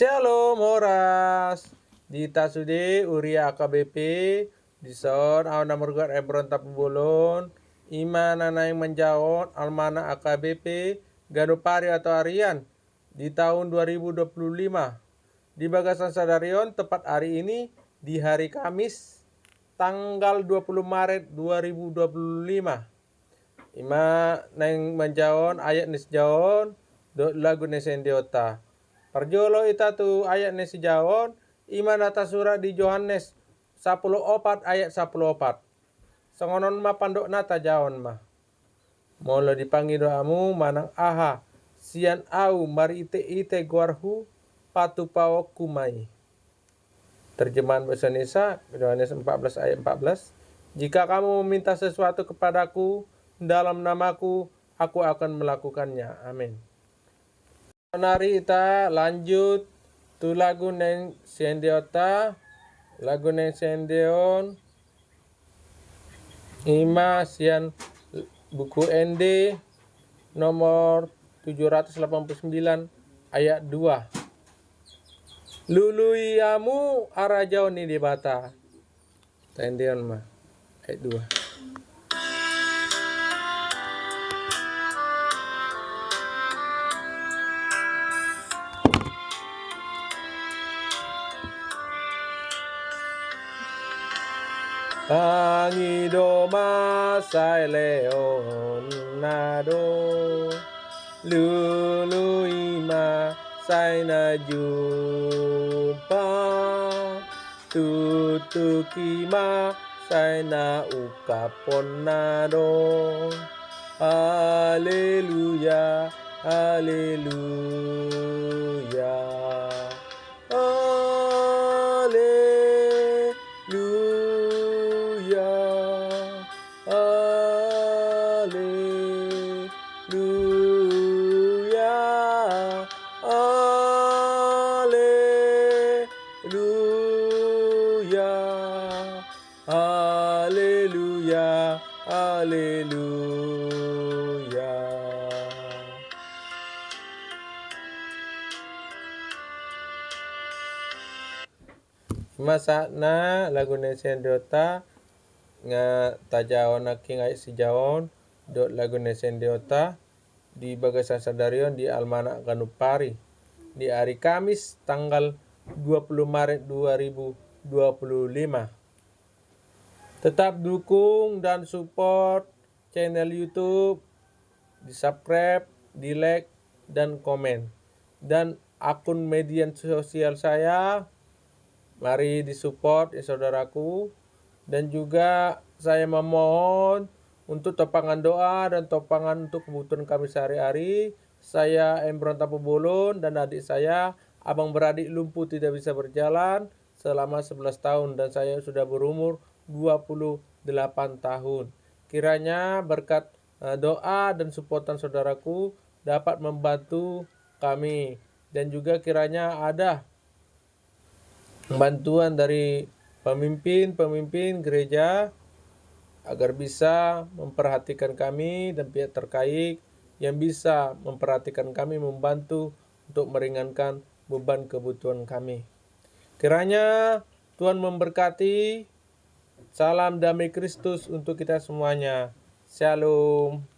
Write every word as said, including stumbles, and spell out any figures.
Shalom, horas. Di hita sude huria A K B P, dison au na margoar Ebron Tampubolon, i ma na naeng manjahahon almanak A K B P ganup ari atau harian di tahun dua ribu dua puluh lima. Di bagasan sadari on, tepat hari ini, di hari Kamis, tanggal dua puluh Maret dua ribu dua puluh lima. I ma naeng manjahahon ayat ni sijahaon dohot lagu ni siendeonta. Parjolo hita tu ayat ni sijahaon, i ma na tarsurat di Johannes sampulu opat ayat sampulu opat. Songon on ma pandokna, tajahahon ma. Molo dipangido hamu manang aha sian au marhite-hite goarhu, patupaonku ma i. Terjemahan bahasa Indonesia, Yohanes empat belas ayat empat belas, "Jika kamu meminta sesuatu kepadaku dalam namaku, aku akan melakukannya." Amin. Nari hita lanjut tu lagu naeng siendeonta, lagu naeng siendeon, i ma sian buku Ende nomor tujuh ratus delapan puluh sembilan ayat dua. Lului hamu harajaon ni Debata. Taendeon ma ayat dua. Pangido ma sai lehonna do, lului ma sai na jumpa, tutuki ma sai na ungkaphonna do. Haleluya, haleluya. Haleluya, haleluya, haleluya, haleluya, haleluya. I ma sahatna lagu naeng siendeonta, nga tajahahon nangkin ayat sijahaon dohot lagu naeng siendeonta di bagasan sadari on di almanak ganup ari, di hari Kamis tanggal dua puluh Maret dua ribu dua puluh lima. Tetap dukung dan support channel YouTube, di-subscribe, di-like, dan komen. Dan akun media sosial saya, mari di-support ya saudaraku. Dan juga saya memohon untuk topangan doa dan topangan untuk kebutuhan kami sehari-hari. Saya Embron Tampubolon dan adik saya, abang beradik lumpuh tidak bisa berjalan selama sebelas tahun dan saya sudah berumur dua puluh delapan tahun. Kiranya berkat, eh, doa dan supportan saudaraku dapat membantu kami. Dan juga kiranya ada bantuan dari pemimpin-pemimpin gereja agar bisa memperhatikan kami dan pihak terkait yang bisa memperhatikan kami, membantu untuk meringankan beban kebutuhan kami. Kiranya Tuhan memberkati. Salam damai Kristus untuk kita semuanya. Shalom.